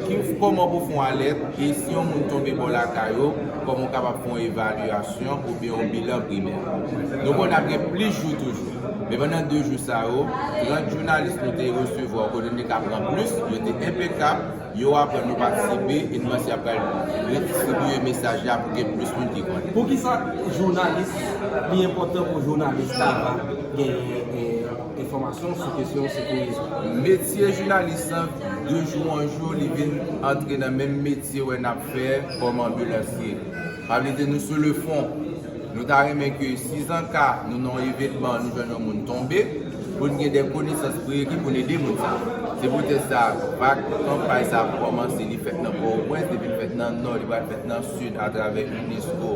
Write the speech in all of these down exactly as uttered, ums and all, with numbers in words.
Ki, kòman pou fè yon alèt, e si yon moun tonbe bò lakay ou, kòman w kapab fè yon evalyasyon oubyen yon bilan primè. Nou konn ap gen plis jou toujou. Men pandan de jou sa yo, trant jounalis nou te resevwa, kote nou te ka pran plis, yo te enpekab, yo aprann, nou patisipe, e nou panse y ap pral redistribiye mesaj la pou gen plis moun ki konnen. Poukisa jounalis, li enpòtan pou jounalis ta va genyen, eh, enfòmasyon sou kesyon sekirizman? Metye jounalis lan, de jou an jou, li vin antre nan menm metye wè n ap fè kòm anbilansye. Sa vle di nou sou le fon. Nou ta renmen ke si an ka nou nan yon evènman, nou jwenn yon moun tonbe, pou n gen de konesans prereki pou n ede moun sa. Se poutèt sa, vag kanpay sa ap kòmanse, li fèt nan Pòtoprens, depi l fèt nan Nò, li pral fèt nan Sid atravè unesco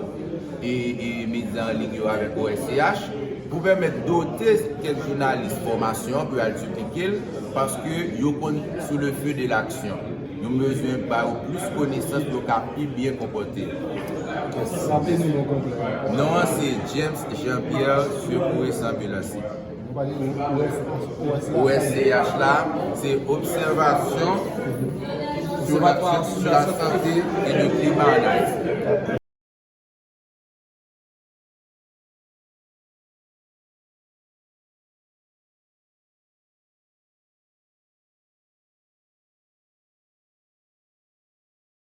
e, e medya an liy yo avèk O S C H, pou pèmèt dote kèk jounalis fòmasyon pou y al diplike l, paske yo konn sou le feu de l'action. Nou bezwen ba yo plis konesans pou yo ka pi byen konpòte yo. Raple nou non konplè. Non an se James Jean Pierre, sekouris anbilans. O S C H la, se observation sur la, sur la santé et le climat en Haïti.